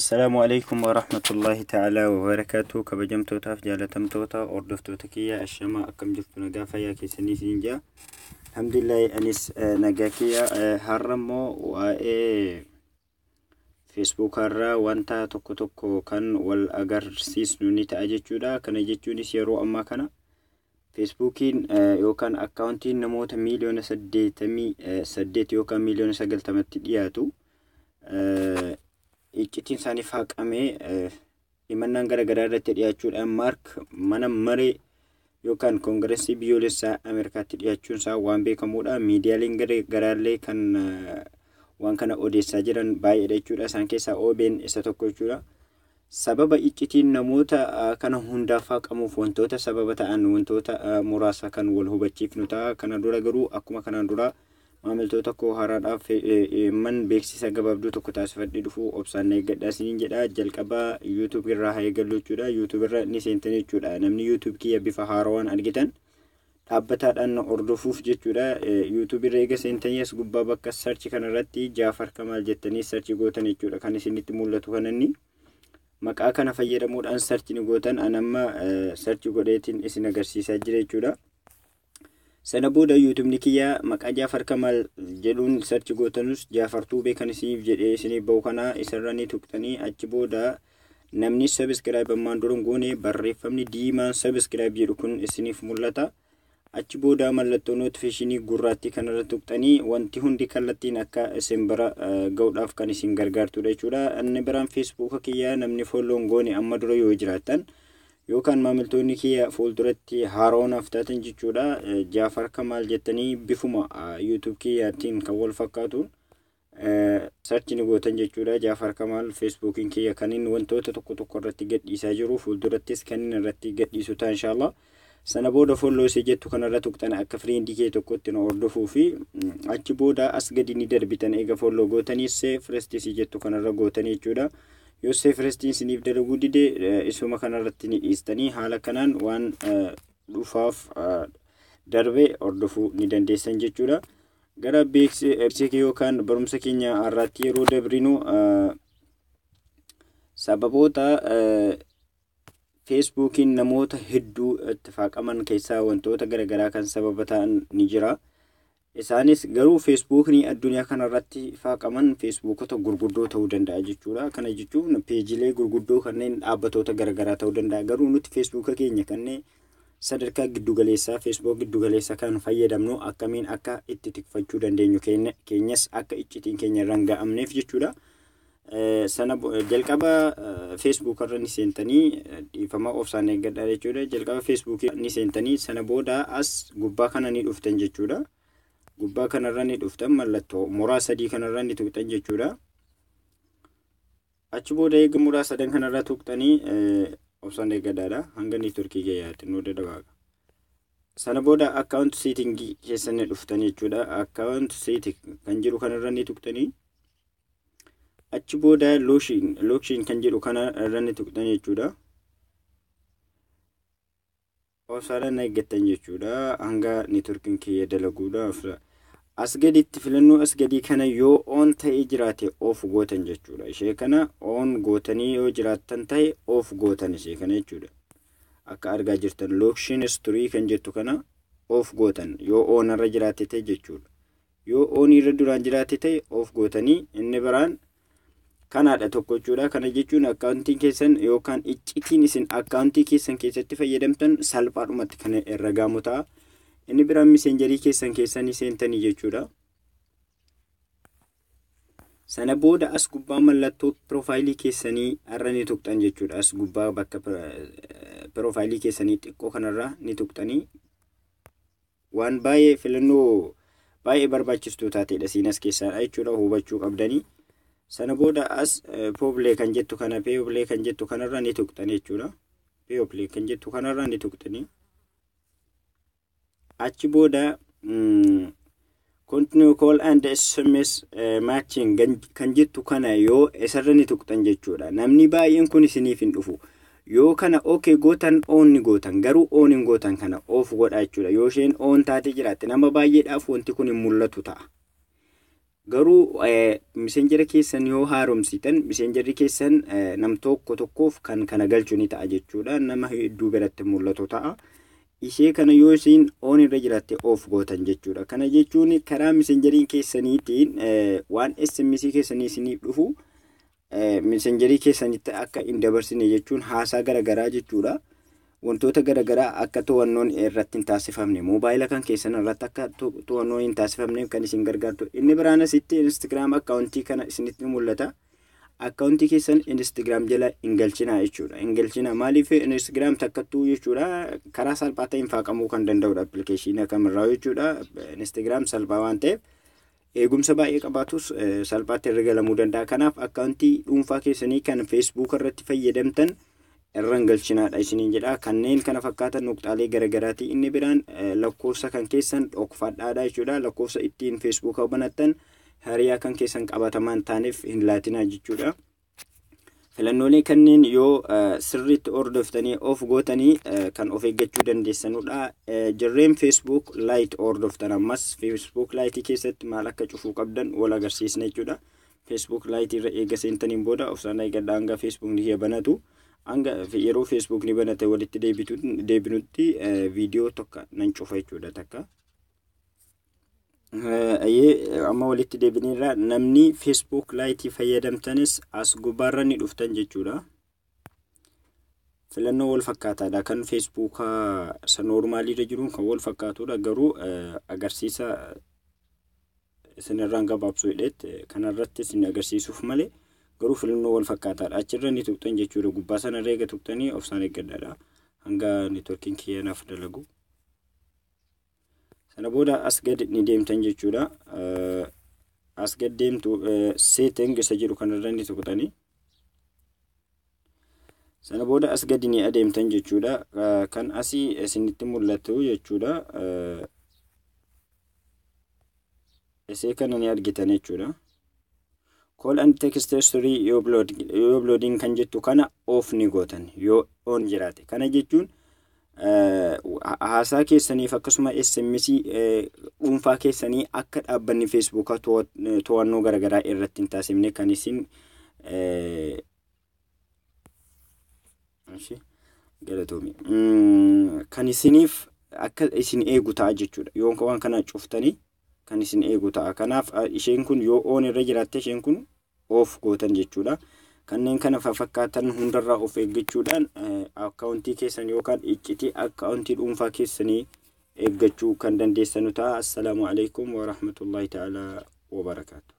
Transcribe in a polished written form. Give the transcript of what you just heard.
Assalaamu alaikum warahmatullahi ta'aalaa wabarakaatu. Kabajamtootaaf jaalatamtoota hordoftoota kiyya, ashama, akkam jirtu? Nagaa fayyaa keessanii siin jaa. Alhamdulillahi, anis nagaa kiyya. Har'a immoo waa'ee Feesbuukarraa wanta tokko tokko kan wal agarsiisnu ni ta'a jechuudha. Kana jechuunis yeroo ammaa kana Feesbuukiin yookaan akkaawuntiin namoota 88 miiliyoona yookaan 90 miiliyoonatti dhiyaatu iccitiin isaanii haqamee himannaan gara garaa irratti dhiyaachuudhaan Maark mana maree yookaan Koongireesii biyyoolessaa Ameerikaatti dhiyaachuun isaa waan beekamuudha. Miidiyaaleen gara garaallee kan waan kana odeessaa jiran baay'eedha jechuudha. Isaan keessaa OBN isa tokko jechuudha. Sababa iccitiin namoota kana hundaaf haqamuuf wantoota sababa ta'an wantoota muraasa kan wal hubachiifnu ta'a. Kana dura garuu, akkuma kanaan dura, maamiltoota koo haaraadhaaf man beeksisa gabaabduu tokko taasifadhee dhufuu obsaan eeggadhaa isiniin jedha. Jalqaba YouTube irraa haa eegallu jechuudha. YouTube irra ni seentan jechuudha. Namni YouTube kiyya bifa haarawaan argitan dhaabbataadhaan hordofuuf jechuudha. YouTube irra eega seentanii as gubbaa bakka search kanarratti Jaafar Kamaal jettanii search gootan jechuudha. Kan isinitti mul'atu kananni maqaa kana fayyadamuudhaan search ni gootan. An amma search godheetiin isin agarsiisaa jira jechuudha. Sana booda YouTubeni kiyya maqaa Jaafar Kamaal jedhuun search gootanus Jaafar Tuubee kan isiniif jedhee isiniif bahu kana isarra ni tuqxanii, achi booda namni subscribe ammaan dura hin goone barreeffamni diimaan subscribe jedhu kun isiniif mul'ata. Achi booda mallattoo notificationii gurraattii kanarra tuqxanii wanti hundi kallattiin akka isin bira ga'uudhaaf kan isin gargaartudha jechuudha. Inni biraan Feesbuuka kiyya namni follow hin goone amma dura yoo jiraattan yookaan maamiltoonni kiyya fuulduratti haaroonaaf taatan jechuudha. Jaafar Kamaal jettanii bifuma YouTube kiyyaatiin kan wal fakkaatuun search ni gootan jechuudha. Jaafar Kamaal Feesbuukiin kiyya kan inni wantoota tokko tokko irratti gadhiisaa jiru, fuuldurattis kan inni irratti gadhiisu ta'a inshaallah. Sana booda follow isee jettu kanarra tuqxan akka friendii kee tokkotti nu hordofuu fi achi booda as gadi ni darbitan. Eega follow gootanii see first isii jettu kanarra gootanii jechuudha. Yoo see firstiin isiniif dalaguu dide isuma kanarratti ni dhiistanii haala kanaan waan dhufaaf darbe hordofuu ni dandeessan jechuudha. Gara beeksisa yookaan barumsa keenya har'aatti yeroo dabrinu, sababoota Feesbuukiin namoota hedduu itti faaqaman keessaa wantoota garaagaraa kan sababa ta'an ni jira. Isaanis garuu Feesbuukni addunyaa kanarratti faaqaman Feesbuukota gurguddoo ta'uu danda'a jechuudha. Kana jechuun peejilee gurguddoo kanneen dhaabbatoota garaagaraa ta'uu danda'a. Garuu nuti Feesbuuka keenya kanneen sadarkaa giddugaleessaa, Feesbuuk giddugaleessa kan fayyadamnu akkamiin akka itti tikfachuu dandeenyu, keenyas akka iccitiin keenya irra hin ga'amneef jechuudha. Sana jalqaba Feesbuuk irra ni seentanii, dhiifama, obsaan eeggadhaa jechuudha. Jalqaba Feesbuukii ni seentanii, sana booda as gubbaa kana ni dhuftan jechuudha. Gubbaa kanarra ni dhuftan, mallattoo muraa sadii kanarra ni tuqxan jechuudha. Achi booda eega muraa sadan kanarra tuqxanii, obsaan eeggadhaadha. Hanga networkii kee xinnoo dadhabaaqa. Sana booda account settingii keessa ni dhuftan jechuudha. Account setting kan jedhu kanarra ni tuqxanii. Achi booda location kan jedhu kana irra ni tuqxan jechuudha. Obsaadhaan eeggattan jechuudha. Hanga networkiin kiyya dalaguudhaaf. As gaditti filannoo as gadii kana yoo on ta'ee jiraate off gootan jechuudha. Ishee kana on gootanii yoo jiraattan ta'e off gootan ishee kana jechuudha. Akka argaa jirtan location history kan jettu kana off gootan yoo on irra jiraate ta'e jechuudha. Yoo on irra duraan jiraate ta'e off gootanii, inni biraan kanaadha tokko jechuudha. Kana jechuun akkaawuntiin keessan yookaan iccitiin isin akkaawuntii keessan keessatti fayyadamtan salphaadhumatti kan irra gaamu ta'a. Inni biraan Messengerii keessan keessanii seentanii jechuudha. Sana booda as gubbaa mallattoo profileii keessanii irra ni tuqxan jechuudha. As gubbaa bakka profileii keessanii xiqqoo kanarra ni tuqxanii, waan baay'ee filannoo baay'ee barbaachistuu taateedha siinas keessaadha jechuudha, hubachuu qabdanii. Sana booda as people kan jettu kana, people kan jettu kanarra ni tuqxan jechuudha. People kan jettu kanarra ni tuqxanii. Achi booda continue call and SMS matching kan jettu kana yoo isarra ni tuqxan jechuudha. Namni baay'een kun isiniif hin dhufu. Yoo kana okay gootan, on ni gootan, garuu on hin gootan, kana off godha jechuudha. Yoo isheen on taatee jiraatte nama baay'eedhaaf wanti kun hin mul'atu ta'a. Garuu Messengera keessan yoo haaromsitan, Messengerri keessan nam tokko tokkoof kan kana galchu ni ta'a jechuudha. Nama hedduu biratti mul'atu ta'a. Ishee kana yoo isin on irra jiraatte off gootan jechuudha. Kana jechuun karaa Messengerii keessaniitiin waan SMS keessanii isiniif dhufu Messengerii keessanitti akka hin dabarsine jechuun, haasaa garaagaraa jechuudha. Wantoota garaagaraa akka to'annoon irratti hin taasifamne, moobaayila kan keessan irratti akka to'annoon hin taasifamne kan isin gargaartu. Inni biraan asitti Instagram akkaawuntii kana isinitti mul'ata. Akkaawuntii keessan Instagram jala hin galchinaa jechuudha. Hin galchinaa, maaliif? Instagram takkattuu jechuudha, karaa salphaa ta'een faaqamuu kan danda'udha appilikeeshinii kamirraa jechuudha. Instagram salphaa waan ta'eef, eegumsa baay'ee qabaatus salphaatti irra galamuu danda'a. Kanaaf akkaawuntii dhuunfaa keessanii kan Facebook irratti fayyadamtan irra hin galchinaadha isiniin jedha. Kanneen kana fakkaatan nuqxaalee garaagaraati. Inni biraan lakkoofsa kan keessan dhokfadhaadha jechuudha. Lakkoofsa ittiin Facebook banattan hiriyaa kan keessan qabatamaa hin taaneef hin laatinaa jechuudha. Filannoolee kanneen yoo sirriitti hordoftanii of gootanii kan of eeggachuu dandeessanudha. Jarreen Facebook Lite hordoftan, ammas Facebook Lite keessatti maal akka cufuu qabdan wal agarsiisna jechuudha. Facebook Lite irra eega seentaniin booda of sana eeggadha hanga Facebookni kiyya banatu. Hanga yeroo Facebookni banate walitti deebinutti viidiyoo tokko nan cufa jechuudha takka. Ayyee, amma walitti deebineerra. Namni Facebook Lite fayyadamtanis as gubbaarra ni dhuftan jechuudha. Filannoo wal fakkaataadha kan Facebookaa isa noormaaliirra jiruun kan wal fakkaatudha, garuu agarsiisa isinirraan gabaabsuu hidheet kanarratti isin agarsiisuuf malee garuu filannoo wal fakkaataadha. Achirra ni tuqxan jechuudha. Gubbaa sanarra eega tuqxanii, obsaan eeggadhaadha hanga neetworkiin kiyya naaf dalagu. Sana booda as gad ni deemtan jechuudha. As gad deemtu, setting isa jedhu kanarra ni tuqxanii. Sana booda as gadi ni adeemtan jechuudha. Kan asii isinitti mul'atu jechuudha. Isee kana ni argitan jechuudha. Call and text history yoo uploading kan jettu kana off ni gootan yoo on jiraate. Kana jechuun haasaa keessaniif akkasuma SMS dhuunfaa keessanii akka dhaabbanni Facebookaa to'annoo garaagaraa irratti hin taasifne kan isin galatoomi kan isiniif akka isin eegu ta'a jechuudha. Yoo waan kana cuftanii kan isin eegu ta'a. Kanaaf isheen kun yoo on irra jiraatte isheen kun off gootan jechuudha. Kanneen kana fakkaatan hundarraa of eeggachuudhaan akkaawuntii keessan yookaan iccitii akkaawuntii dhuunfaa keessanii eeggachuu kan dandeessanu ta'a. Assalaamu alaikum wa rahmatullahi ta'ala wa barakaatu.